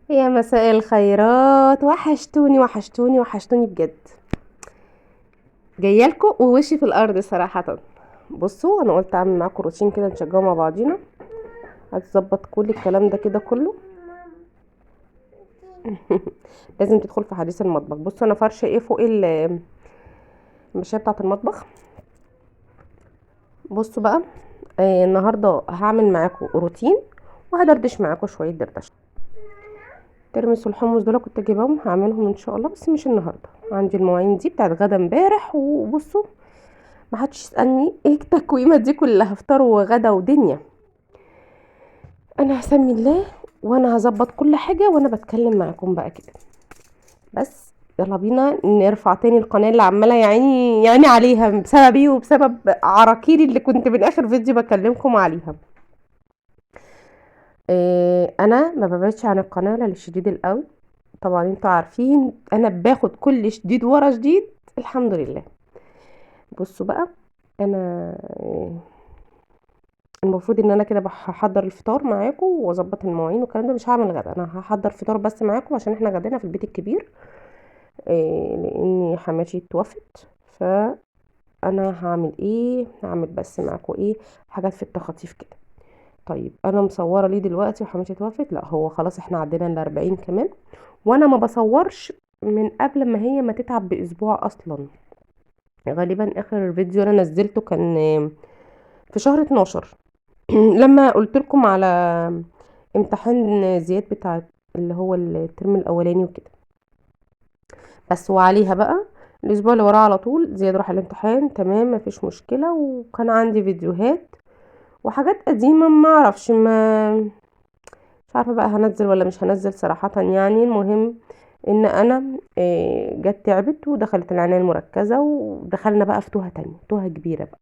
يا مساء الخيرات، وحشتوني وحشتوني وحشتوني بجد. جاية لكم ووشي في الارض صراحة. بصوا، انا قلت اعمل معاكم روتين كده نشجعه مع بعضينا، هتظبط كل الكلام ده كده كله. لازم تدخل في حديث المطبخ. بصوا انا فرشه ايه فوق المشايه بتاعه المطبخ. بصوا بقى، النهارده هعمل معاكم روتين وهدردش معاكم شوية دردشة. ترمس والحمص دول كنت جايباهم، هعملهم ان شاء الله بس مش النهارده. عندي المواعين دي بتاعت غدا امبارح، وبصوا ما حدش يسالني ايه التكويمه دي كلها، فطار وغدا ودنيا. انا هسمي الله وانا هظبط كل حاجة وانا بتكلم معاكم بقى كده. بس يلا بينا نرفع تاني القناة اللي عماله يعني عليها بسببي وبسبب عراكيري اللي كنت من اخر فيديو بكلمكم عليها. انا ما ببعدش عن القناة لا للشديد القوي، طبعا انتوا عارفين انا باخد كل شديد ورا شديد الحمد لله. بصوا بقى، انا المفروض ان انا كده هحضر الفطار معاكم واظبط المواعين والكلام ده. مش هعمل غدا، انا هحضر فطار بس معاكم عشان احنا غدانا في البيت الكبير، لان حماتي اتوفت. فانا هعمل ايه؟ هعمل بس معاكم ايه، حاجات في التخاطيف كده. طيب انا مصوره ليه دلوقتي وحماتي اتوفت؟ لا هو خلاص احنا عدينا ال40 كمان، وانا ما بصورش من قبل ما هي ما تتعب باسبوع اصلا. غالبا اخر فيديو انا نزلته كان في شهر 12 لما قلت لكم على امتحان زياد بتاع اللي هو الترم الاولاني وكده بس. وعليها بقى الاسبوع اللي وراه على طول زياد راح الامتحان، تمام مفيش مشكلة. وكان عندي فيديوهات وحاجات قديمة ما اعرفش، ما مش عارفه بقى هنزل ولا مش هنزل صراحة. المهم ان انا جت تعبت ودخلت العناية المركزة، ودخلنا بقى في توهه تانية، توهه كبيرة بقى،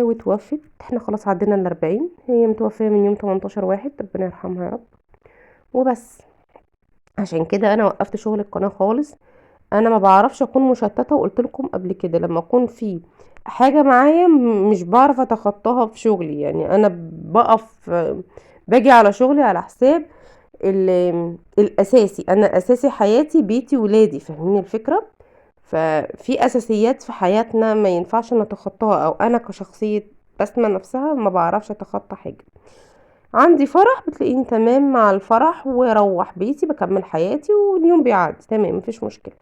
وتوفت. احنا خلاص عدينا ال40، هي متوفيه من يوم 18/1، ربنا يرحمها يا رب. وبس عشان كده انا وقفت شغل القناة خالص. انا ما بعرفش اكون مشتتة، وقلت لكم قبل كده لما اكون في حاجة معايا مش بعرف اتخطاها في شغلي. انا باجي على شغلي على حساب الاساسي. انا اساسي حياتي بيتي ولادي، فاهمين الفكرة؟ ففي اساسيات في حياتنا ما ينفعش نتخطاها، او انا كشخصية بسمه نفسها ما بعرفش اتخطى حاجة. عندي فرح بتلاقيني تمام مع الفرح، واروح بيتي بكمل حياتي واليوم بيعدي تمام مفيش مشكلة.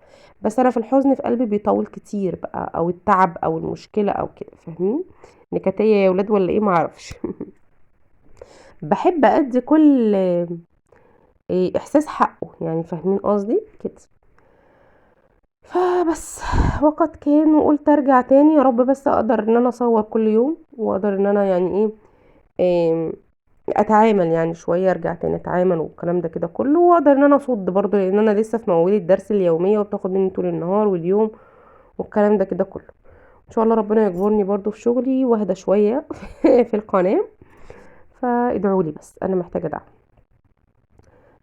بس انا في الحزن في قلبي بيطول كتير بقى، او التعب او المشكلة او كده، فاهمين؟ نكتيه يا ولاد ولا ايه؟ معرفش. بحب ادي كل احساس حقه، فاهمين قصدي كده. فبس وقد كان، وقلت ارجع تاني يا رب بس اقدر ان انا اصور كل يوم، واقدر ان انا اتعامل شوية، ارجع تاني اتعامل والكلام ده كده كله، واقدر ان انا اصد برضو، لان انا لسه في مواويل الدرس اليومية وبتاخد مني طول النهار واليوم والكلام ده كده كله. ان شاء الله ربنا يجبرني برضو في شغلي واهدى شوية في القناة. فادعوا لي بس، انا محتاجه دعم،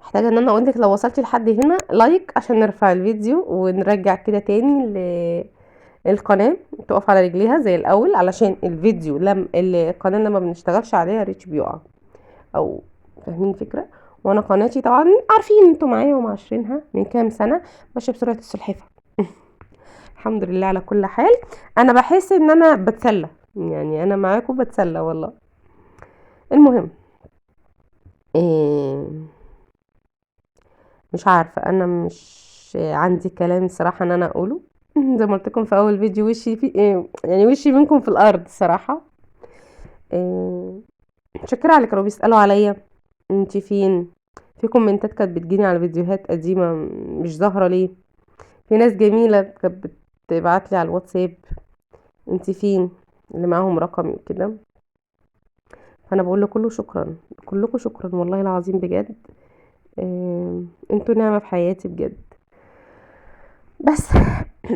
محتاجه ان انا اقول لك لو وصلتي لحد هنا لايك عشان نرفع الفيديو ونرجع كده تاني القناة تقف على رجليها زي الاول، علشان الفيديو لما القناة لما بنشتغلش عليها ريتش بيقع، او فاهمين الفكرة؟ وانا قناتي طبعا عارفين انتوا معايا ومعاشرينها من كام سنة، ماشية بسرعة السلحفه. الحمد لله على كل حال. انا بحس ان انا بتسلى، انا معاكم بتسلى والله. المهم مش عارفه، انا مش عندي كلام صراحة ان انا اقوله. زي ما قلت لكم في اول فيديو، وشي في إيه، يعني وشي منكم في الارض صراحة. شكرا على اللي كانوا بيسالوا عليا انتي فين، في كومنتات كانت بتجيني على فيديوهات قديمة مش ظاهره ليه، في ناس جميلة كانت بتبعت لي على الواتساب انتي فين، اللي معاهم رقمي وكده. فانا بقول لكله شكرا، كلكم شكرا والله العظيم بجد. انتوا نعمه في حياتي بجد. بس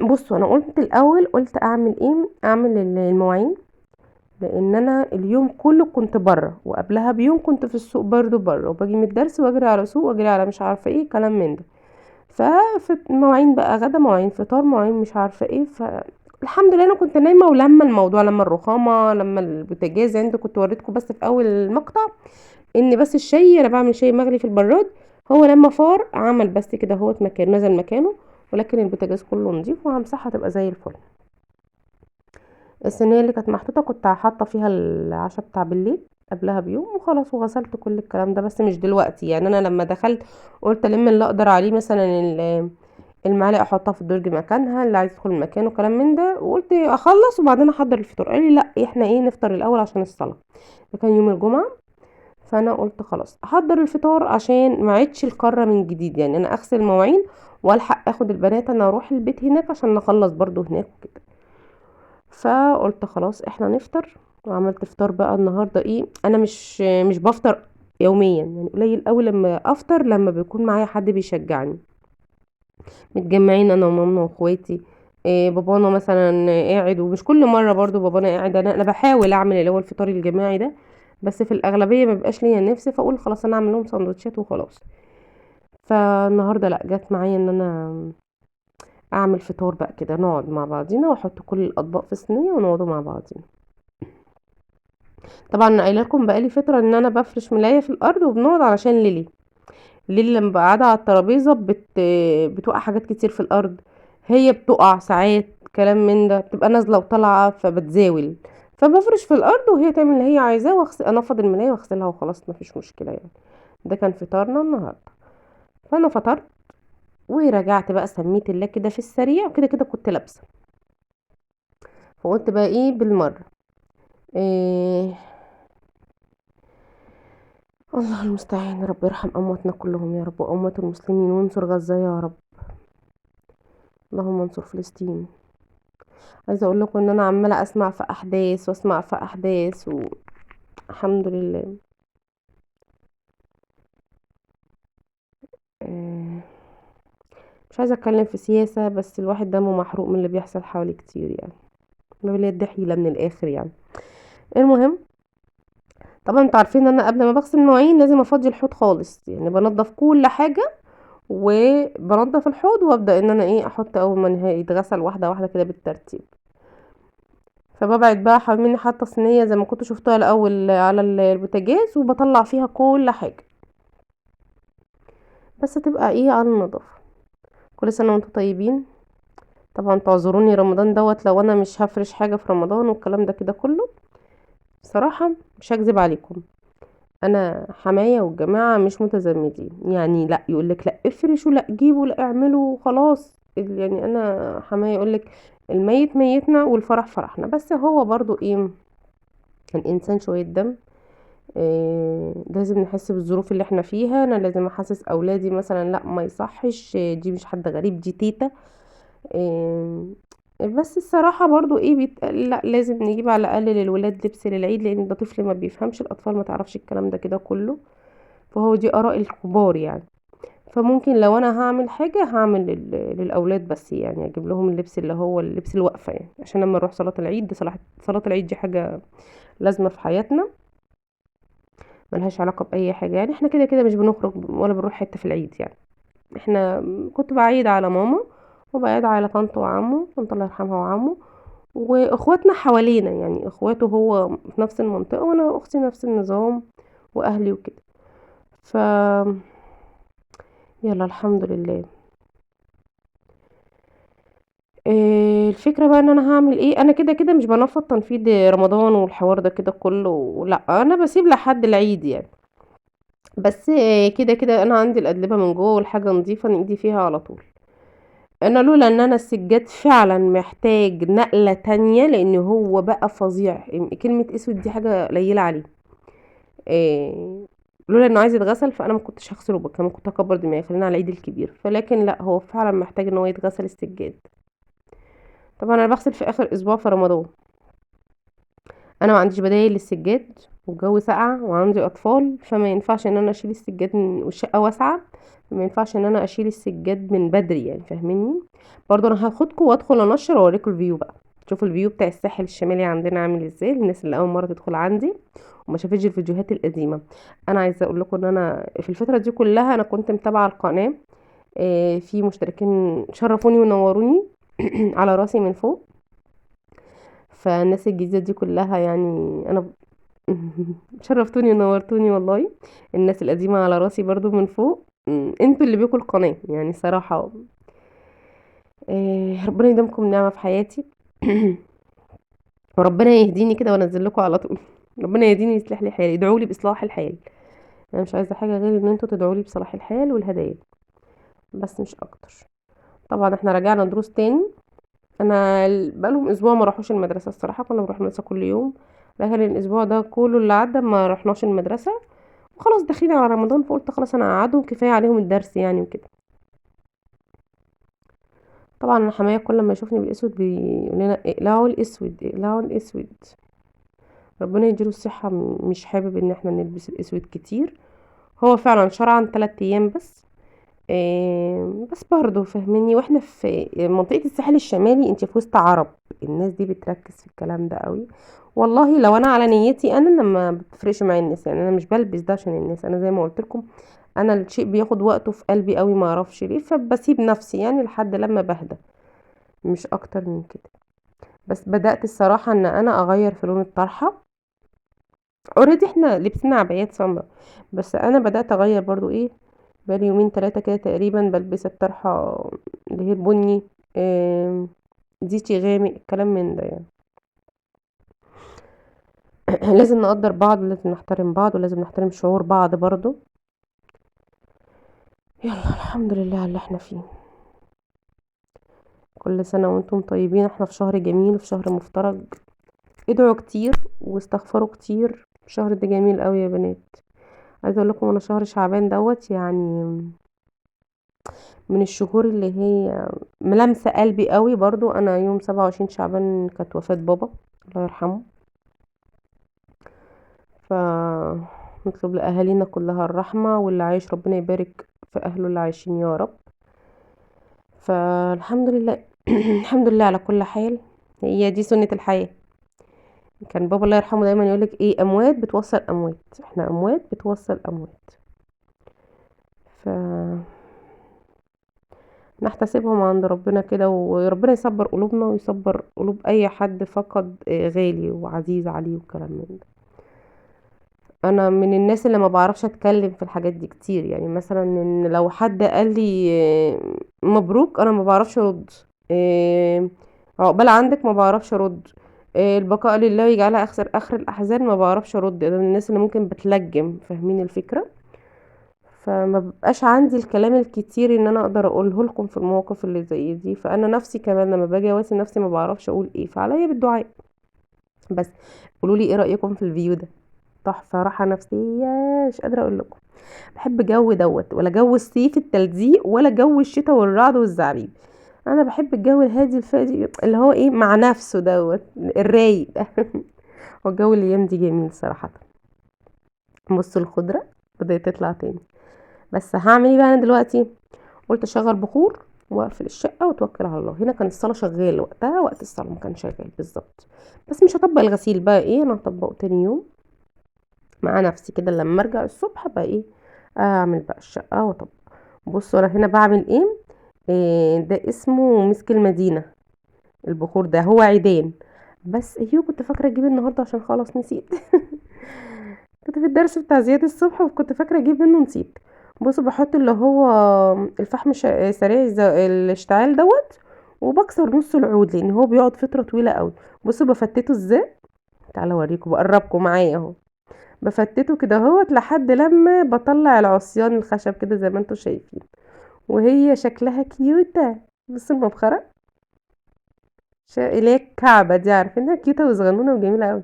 بصوا، انا قلت الاول، قلت اعمل ايه؟ اعمل المواعين، لان انا اليوم كله كنت بره، وقبلها بيوم كنت في السوق برضو بره، وباجي من الدرس واجري على سوق واجري على مش عارفه ايه كلام من ده. ففي مواعين بقى غدا، مواعين فطار، مواعين مش عارفه ايه. فالحمد لله انا كنت نايمة، ولما الموضوع، لما الرخامه، لما البوتاجاز، انتوا كنت وريتكم بس في اول المقطع ان بس الشاي، انا بعمل شاي مغلي في البراد، هو لما فار عمل بس كده هوت مكان، نزل مكانه، ولكن البوتاجاز كله نضيف وهمسحها تبقى زي الفل. الصينية اللي كانت محطوطة كنت حاطه فيها العشاء بتاع بالليل قبلها بيوم وخلاص، وغسلت كل الكلام ده، بس مش دلوقتي يعني. انا لما دخلت قلت الم اللي اقدر عليه، مثلا المعالق احطها في الدرج مكانها، اللي عايز يدخل مكانه كلام من ده، وقلت اخلص وبعدين احضر الفطار. قال لي لا احنا ايه نفطر الاول عشان الصلاة، ده كان يوم الجمعة. فانا قلت خلاص احضر الفطار عشان ما اعيدش الكره من جديد، يعني انا اغسل المواعين والحق اخد البنات انا اروح البيت هناك عشان نخلص برضو هناك وكده. فقلت خلاص احنا نفطر. وعملت فطار بقى النهارده ايه، انا مش بفطر يوميا يعني، قليل قوي لما افطر، لما بيكون معايا حد بيشجعني، متجمعين انا وماما واخواتي، بابانا مثلا قاعد، ومش كل مرة برضو بابانا قاعد. انا بحاول اعمل اللي هو الفطار الجماعي ده، بس في الاغلبية ما بيبقاش ليا نفس، فاقول خلاص انا اعمل لهم سندوتشات وخلاص. فالنهارده لا، جت معايا ان انا اعمل فطار بقى كده، نقعد مع بعضينا واحط كل الاطباق في صينية ونقعدوا مع بعضينا. طبعا انا قايله لكم بقالي فترة ان انا بفرش ملايه في الارض وبنقعد علشان ليلي. ليلي لما بقى قاعدة على الترابيزة بتوقع حاجات كتير في الارض، هي بتقع ساعات كلام من ده، بتبقى نازله وطالعه فبتزاول، فبفرش في الارض وهي تعمل اللي هي عايزاه، انفض الملايه واغسلها وخلاص، مفيش مشكلة يعني. ده كان فطارنا النهارده. فانا فطرت ورجعت بقى سميت الله كده في السريع، وكده كده كنت لابسه، فقلت بقى ايه بالمرة، إيه الله المستعان، رب يرحم امواتنا كلهم يا رب، واموات المسلمين، وانصر غزة يا رب، اللهم انصر فلسطين. عايزه اقول لكم ان انا عماله اسمع في احداث واسمع في احداث، والحمد لله. مش عايزه اتكلم في سياسة، بس الواحد دمه محروق من اللي بيحصل حواليه كتير يعني، ما باليد حيله من الاخر يعني. المهم طبعا انتوا عارفين ان انا قبل ما بغسل المواعين لازم افضي الحوض خالص، يعني بنضف كل حاجة وبنضف الحوض، وابدا ان انا ايه احط اول ما يتغسل واحدة واحدة كده بالترتيب. فببعد بقى حوالين حاطه صينية زي ما كنتوا شفتوها الاول على البوتاجاز، وبطلع فيها كل حاجة بس تبقى ايه على النظافة. كل سنة وانتوا طيبين. طبعا تعذروني رمضان دوت لو انا مش هفرش حاجة في رمضان والكلام ده كده كله، بصراحة مش هكذب عليكم، انا حماية والجماعة مش متزمتين يعني، لا يقولك لا افرشوا لا جيبوا لا اعملوا خلاص، يعني انا حماية يقولك الميت ميتنا والفرح فرحنا، بس هو برضو ايه الانسان شوية دم، لازم نحس بالظروف اللي احنا فيها. انا لازم احسس اولادي مثلا لا ما يصحش، دي مش حد غريب دي تيتا، بس الصراحة برضو ايه بيتقال لا لازم نجيب على الاقل للولاد لبس للعيد، لان ده طفل ما بيفهمش، الاطفال ما تعرفش الكلام ده كده كله، فهو دي اراء الكبار يعني. فممكن لو انا هعمل حاجة هعمل للاولاد بس، يعني اجيب لهم اللبس اللي هو اللبس الوقفة يعني، عشان لما نروح صلاة العيد، دي صلاة العيد دي حاجة لازمة في حياتنا، ملهاش علاقة بأي حاجة يعني، احنا كده كده مش بنخرج ولا بنروح حتة في العيد يعني. احنا كنت بعيد على ماما وبعيد على طنط وعمه، طنط الله يرحمها وعمه، واخواتنا حوالينا يعني، اخواته هو في نفس المنطقة وانا اختي نفس النظام واهلي وكده. ف يلا الحمد لله. الفكرة بقى ان انا هعمل ايه، انا كده كده مش بنفض تنفيض رمضان والحوار ده كده كله، لا انا بسيب لحد العيد يعني، بس كده كده انا عندي الادلبة من جوه والحاجة نظيفة نيجي فيها على طول. انا لولا ان انا السجاد فعلا محتاج نقلة تانية، لان هو بقى فظيع، كلمة اسود دي حاجة قليلة عليه، لولا انه عايز يتغسل فانا ما كنتش هغسله بقى، كمان كنت هكبر دماغي، خلينا على العيد الكبير. فلكن لا هو فعلا محتاج ان هو يتغسل السجاد. طبعا انا بغسل في اخر اسبوع في رمضان، انا ما عنديش بدايل للسجاد والجو ساقع وعندي اطفال، فما ينفعش ان انا اشيل السجاد من، والشقه واسعة، ما ينفعش ان انا اشيل السجاد من بدري يعني، فاهميني؟ برضو انا هاخدكم وادخل انشر واوريكم ال view بقى، شوفوا ال view بتاع الساحل الشمالي عندنا عامل ازاي، للناس اللي اول مرة تدخل عندي وما شافتش الفيديوهات القديمة. انا عايزه اقول لكم ان انا في الفترة دي كلها انا كنت متابعه القناة، في مشتركين شرفوني ونوروني على راسي من فوق، فالناس الجديدة دي كلها يعني انا شرفتوني ونورتوني والله. الناس القديمة على راسي برضو من فوق. انتوا اللي بيكوا القناة يعني صراحة. ربنا يديمكم نعمه في حياتي. وربنا يهديني كده وانزل لكم على طول. ربنا يهديني ويصلح لي حالي. ادعوا لي باصلاح الحال، انا مش عايزه حاجة غير ان انتوا تدعوا لي بصلاح الحال والهدايا بس، مش اكتر. طبعا احنا رجعنا دروس تاني. انا بقالهم اسبوع ما راحوش المدرسة الصراحة، كنا بنروح المدرسة كل يوم، لكن الاسبوع ده كله اللي عدى ما رحناش المدرسة، وخلاص داخلين على رمضان، فقلت خلاص انا اقعدهم كفاية عليهم الدرس يعني وكده. طبعا انا حماية كل ما يشوفني بالاسود بيقول لنا اقلعوا الاسود، اقلعوا الاسود. ربنا يديله الصحة، مش حابب ان احنا نلبس الاسود كتير. هو فعلا شرعا 3 ايام بس، بس برضه فاهميني، واحنا في منطقة الساحل الشمالي انت في وسط عرب، الناس دي بتركز في الكلام ده قوي. والله لو انا على نيتي انا ما بتفرقش معايا الناس، يعني انا مش بلبس ده عشان الناس، انا زي ما قلت لكم انا الشيء بياخد وقته في قلبي قوي، ما اعرفش ليه، فبسيب نفسي يعني لحد لما بهدى، مش اكتر من كده. بس بدأت الصراحة ان انا اغير في لون الطرحة. already احنا لبسنا عبايات سمراء، بس انا بدأت اغير برضو ايه، بقالي يومين 3 كده تقريبا بلبس الطرحة اللي هي البني، زيتي غامق، الكلام من ده يعني. لازم نقدر بعض، ولازم نحترم بعض، ولازم نحترم شعور بعض برضو. يلا الحمد لله على اللي احنا فيه. كل سنة وانتم طيبين. احنا في شهر جميل، في شهر مفترج. ادعوا كتير واستغفروا كتير، الشهر ده جميل قوي يا بنات. عايزه اقول لكم انا شهر شعبان دوت يعني من الشهور اللي هي ملامسه قلبي قوي برضو. انا يوم 27 شعبان كانت وفاة بابا الله يرحمه، فنطلب لاهالينا كلها الرحمة، واللي عايش ربنا يبارك في اهله اللي عايشين يا رب. فالحمد لله الحمد لله على كل حال، هي دي سنة الحياة. كان بابا الله يرحمه دايما يقولك ايه، اموات بتوصل اموات، احنا اموات بتوصل اموات. ف نحتسبهم عند ربنا كده، وربنا يصبر قلوبنا ويصبر قلوب اي حد فقد غالي وعزيز عليه والكلام من ده. انا من الناس اللي ما بعرفش اتكلم في الحاجات دي كتير، يعني مثلا ان لو حد قال لي مبروك انا ما بعرفش ارد، عقبال عندك ما بعرفش ارد، البقاء لله ويجعلها اخر الاحزان ما بعرفش ارد. انا من الناس اللي ممكن بتلجم، فاهمين الفكرة؟ فما ببقاش عندي الكلام الكتير ان انا اقدر اقوله لكم في المواقف اللي زي دي. فانا نفسي كمان لما باجي اواسي نفسي ما بعرفش اقول ايه، فعليا بالدعاء. بس قولوا لي ايه رايكم في الفيو ده؟ تحفة، راحة نفسية مش قادرة اقول لكم. بحب جو دوت، ولا جو الصيف التلزيق، ولا جو الشتاء والرعد والزعبيب. انا بحب الجو الهادي الفادي اللي هو ايه مع نفسه دوت الرايق. هو الجو الايام دي جميل صراحة. بصوا الخضرة بدات تطلع تاني. بس هعمل ايه بقى انا دلوقتي؟ قلت اشغل بخور واقفل الشقة واتوكل على الله. هنا كان الصاله شغال وقتها، وقت الصاله ما كان شغال بالظبط، بس مش هطبق الغسيل بقى ايه، انا هطبقه تاني يوم مع نفسي كده لما ارجع الصبح بقى ايه اعمل بقى الشقة واطبق. بصوا انا هنا بعمل ايه، ده اسمه مسك المدينة، البخور ده هو عيدان بس. ايوه كنت فاكره اجيب النهارده عشان خلاص نسيت. كنت في الدرس بتاع زياد الصبح وكنت فاكره اجيب منه نسيت. بصوا بحط اللي هو الفحم سريع الاشتعال دوت، وبكسر نص العود لان هو بيقعد فترة طويلة قوي. بصوا بفتته ازاي، تعالوا اوريكم، بقربكم معايا اهو. بفتته كده اهوت لحد لما بطلع العصيان الخشب كده زي ما انتم شايفين، وهي شكلها كيوته. بصوا المبخره اللي هي الكعبة دي، عارفينها كيوته وصغنونه وجميلة قوي.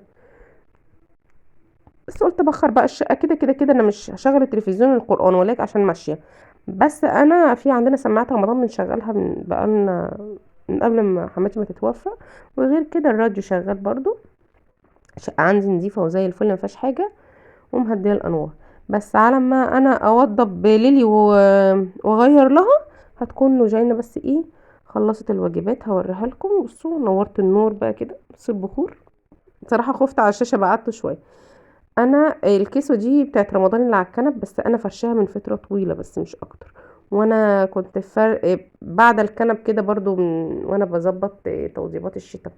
بس قلت ابخر بقى الشقة كده كده كده، انا مش هشغل التلفزيون القران ولكن عشان ماشية، بس انا في عندنا سماعات رمضان بنشغلها من بقالنا من قبل ما حماتي ما تتوفى، وغير كده الراديو شغال برضو. الشقة عندي نظيفة وزي الفل ما فيهاش حاجة، ومهديه الانوار. بس على ما انا اوضب ليلي واغير لها هتكون لوجينا بس ايه خلصت الواجبات، هوريها لكم. بصوا نورت النور بقى كده، بصوا البخور. بصراحة خفت على الشاشة بعدته شوية. انا الكيسة دي بتاعت رمضان اللي على الكنب، بس انا فرشاها من فترة طويلة بس مش اكتر، وانا كنت فرق بعد الكنب كده برضو من وانا بظبط توضيبات الشتاء.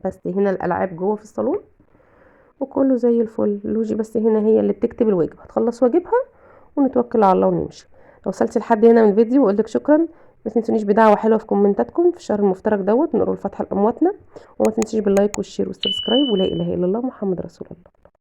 بس هنا الالعاب جوه في الصالون وكله زي الفل. لوجي بس هنا هي اللي بتكتب الواجب، هتخلص واجبها ونتوكل على الله ونمشي. وصلتي لحد هنا من الفيديو واقول لك شكرا. ما تنسونيش بدعوة حلوة في كومنتاتكم في الشهر المفترج دوت، نقول الفاتحة لامواتنا. وما تنسيش بال like وال share وال subscribe. ولا اله الا الله محمد رسول الله.